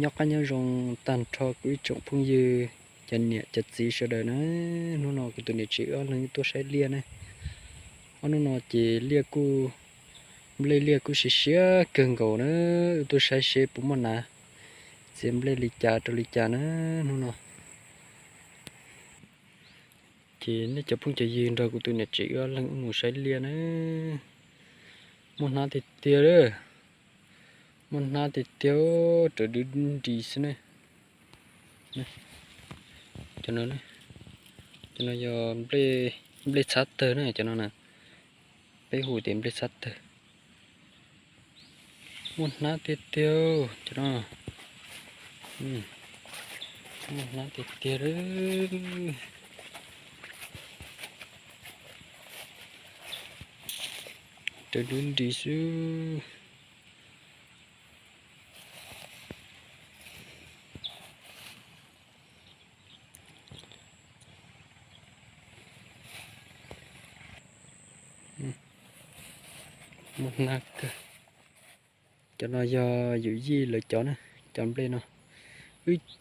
Nyob qab nyob zoo tag nrho kuv ib tsoom phooj ywg, cov niam cov txiv sawv daws na. Hnub no kuv tus niam tsev wb ob leeg tuaj saib liaj ne. Ob hnub no ces liaj kuj, nplej liaj kuj siav siav kawg nkaus na. Wb tuaj saib seb puas muaj hnav txiav nplej li cas rau li cas na hnub no. Ces nej cov phooj cov ywg nrog kuv tus niam tsev wb ob leeg wb mus saib liaj na. Muaj hnab tiag tiag lawm. Muaj hnab tiag tiag, raws dub nris xwb ne. Cov no, cov no yog nplej txhab tawg na, cov no na. Peb hu tias nplej txhab tawg. Muaj hnab tiag tiag cov no. Muaj hnab tiag tiag lawm. Raws dub nris xwb. Muaj hnab kawg. Cov no yog yawm yij lawv cov na, cov nplej no.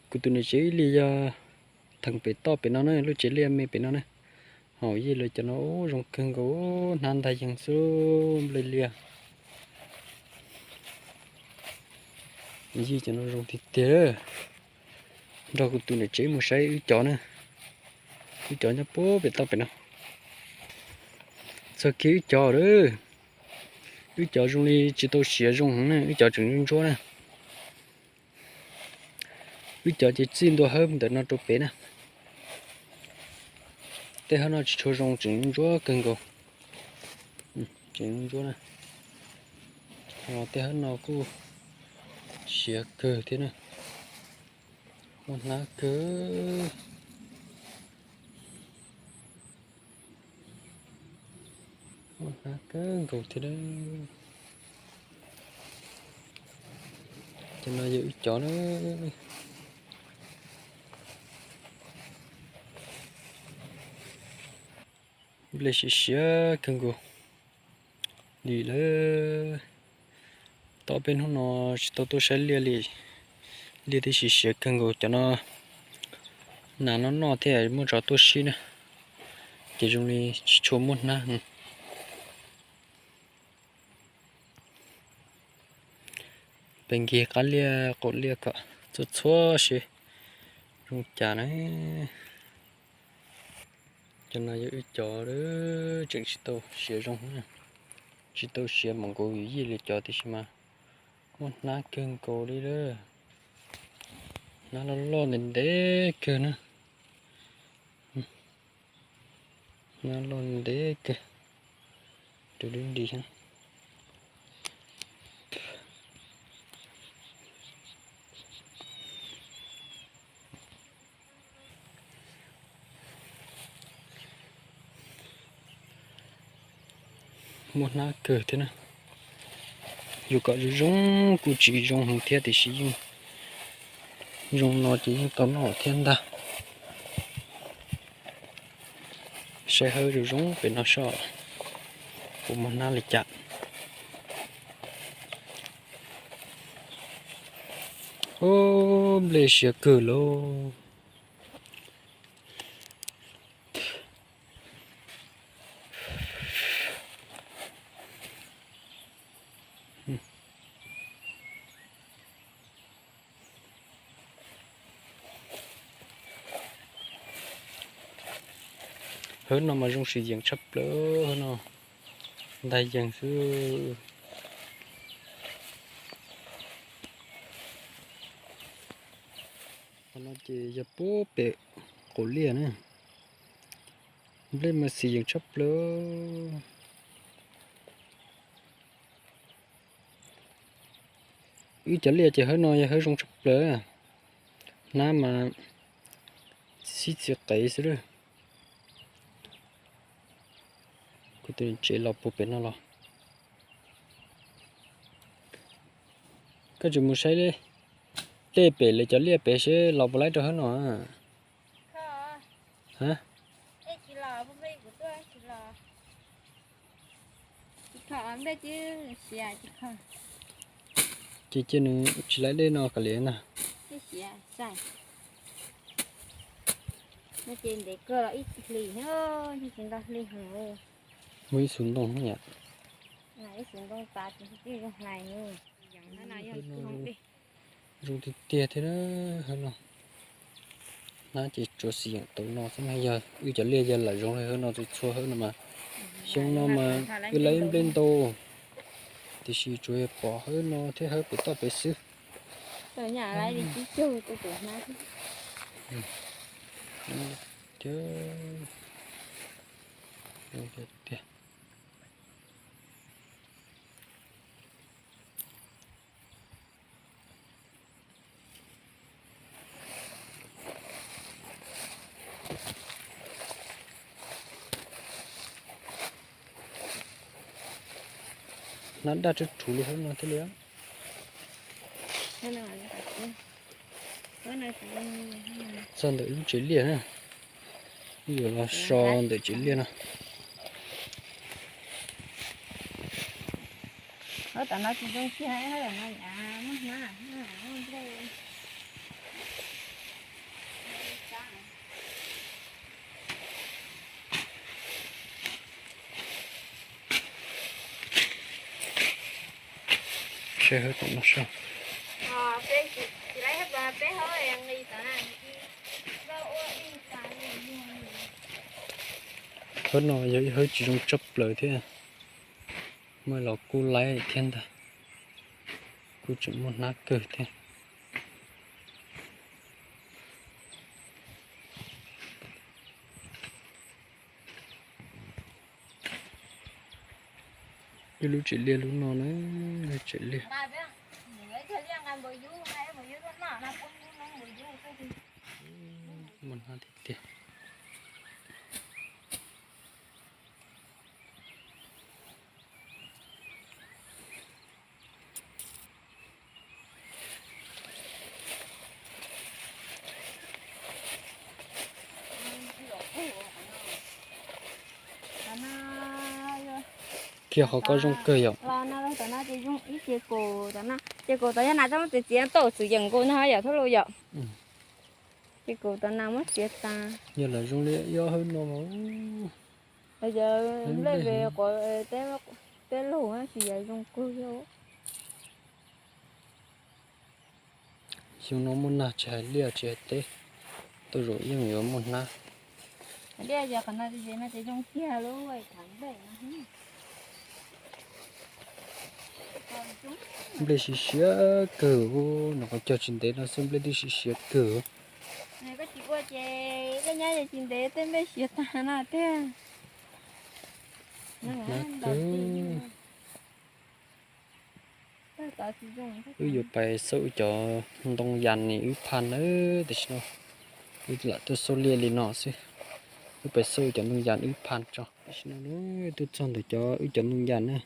Kuv tus niam tsev ib leeg yog theem pem toj pem no na, lub tsev liaj me pem no na. Ho yij lawv cov no zoo kawg nkaus, hnab ntag yeeg xwb, nplej liaj. Yij cov no zoo tiag tiag. Nrog kuv tus niam tsev mus saib wb cov na. Wb cov nyob puag pem toj pem no. Txog kiag wb cov lawm. Wb cov zoo li tsis tau siav zoo heev na, wb cov tseem ntsuab ntsuab na. Wb cov ces txij ntua hawb ntawm no rau pem na. Tej hawb no tsis tshua zoo, tseem ntsuab kawg nkaus. Tseem ntsuab na. Ho tej hawb no kuj siav kawg thiab na. Muaj hnab kawg. Muaj hnab kawg nkaus thiab. Cov no yog wb cov na. Nplej siav siav kawg nkaus li lawm. Tau peb hnub no tsis tau tuaj saib liaj li, liaj tib si siav kawg nkaus. Cov no nas noj noj thiab muaj tsov tuaj sib na, ces zoo li tsis tshua muaj hnab. Peb nkig qab liaj qaum liaj kom txhua txhua seb zoo cas na. Cov no yog wb cov lawm, tseem tsis tau siav zoo, tsis tau siav mam nkaus yij li cov, tiam sis mas muaj hnab kawg nkaus li lawm. Hnab loj loj ntev ntev kawg na. Hnab loj ntev kawg, raws dub nris. Muaj hnab kawg thiab na. Yus kom zoo zoo kuj tsis zoo heev thiab, tiam sis yeej zoo no ces yeej tau noj thiab ntag. Saib hawb zoo zoo pem no seb puas muaj hnab li cas. Ub, nplej siav kawg lauj. Hawb no mas zoo siv yees tshaj plaws, hawb no ntag yees xwb. Qhov no ces yog puag pem qaum liaj na. Nplej mas xim yees tshaj plaws. Wb cov liaj ces hawb no yog hawb zoo tshaj plaws. Hnab mas sib txiv qev xwb lawm. Kuv tus tsev los puag pem no los. Koj tsis mus saib dej pem lawv cov liaj pem seb los puas laib rau hawb no. Ces cia nws tsis laib dej no kom li na. Ces ntev kawg los ib hlis, tsis nto hli heev. Muaj ib xu ntoo yom. Ib xu ntoo tas ces tij zoo hlais. Zoo tiag tiag thiab na. Hawb no hnab ces tsuas xis yeem tau no xwb na. Yog wb cov liaj yog lam zoo li hawb no txhua txhua hawb no mas, xyoo no mas wb laib nplej ntau, tiam sis tsuas yog pom hawb no thiab hawb pem toj pem xwb. Hnab daj tsuj rhuv li hawb no thiaj li. Txog ntawm lub tsev liaj na, wb yuav los so ntawm tsev liaj no. Saib hawb tom no saib. Hawb no yog ib hawb tsis zoo tshaj plaws thiab. Muaj los kuj laib thiab ntag, kuj tseem muaj hnab kawg thiab. Ib lub tsev liaj lub no na, tsev liaj. Muaj hnab tiag tiag. Kiag qhov ko zoo kawg yom. Los no, tom no ces zoo ib ce kaum tom no, ce kaum tom yog nas txaj muab txiav txiav tau txwm yeem nkaus no yom, thab laus yom. Ces kaum tom nas muab txiav tas. Yog lawm zoo li ib ob hawb no mas. Yog nplej ve quav teb lug tsis yog zoo kawg yog. Xyoo no muaj nag tsis hais liaj tsis hais teb, tej zaum yeej yuav muaj hnab. Nplej siav siav kawg, nws qhov cog tsis ntev no xwb nplej twb siav siav kawg. Koj tsis ua ces koj nyab tsis ntev tej nplej siav tag no tiag. Hnab kawg. Wb yuav pais xauj wb cov ntoo yas ne wb phaj nawb, tam sim no wb lam tuaj xauj liaj li no xwb. Wb pais xauj wb cov ntoo yas wb phaj tso. Tam sim no tuaj txog ntawm cov wb cov ntoo yas na.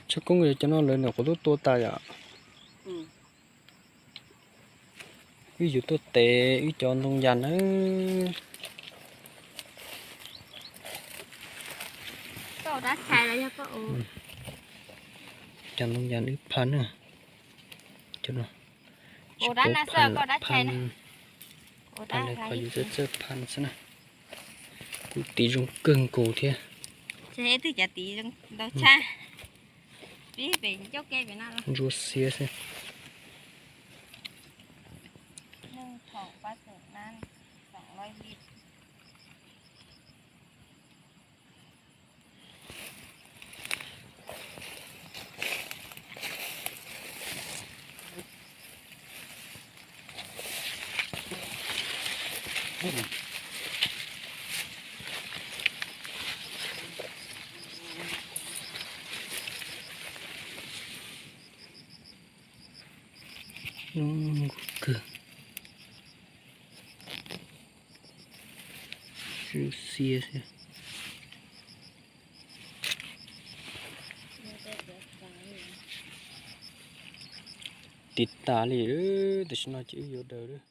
Tshaj koob cov no lawv nyuam qhuav tuaj tua tas yom. Wb yuav tuaj tev wb cov ntoo yas nawb. Cov ntoo yas wb phaj na. Tsis pub phaj, phaj li qhov yus txawj txawj phaj xwb na. Kuj tiv zoo kawg nkaus thiab. Ntsuab xiab xwb. Zoo kawg. Ntsuab xiab xwb. Tiv tas li, tam sim no ces wb yuav daws lawm.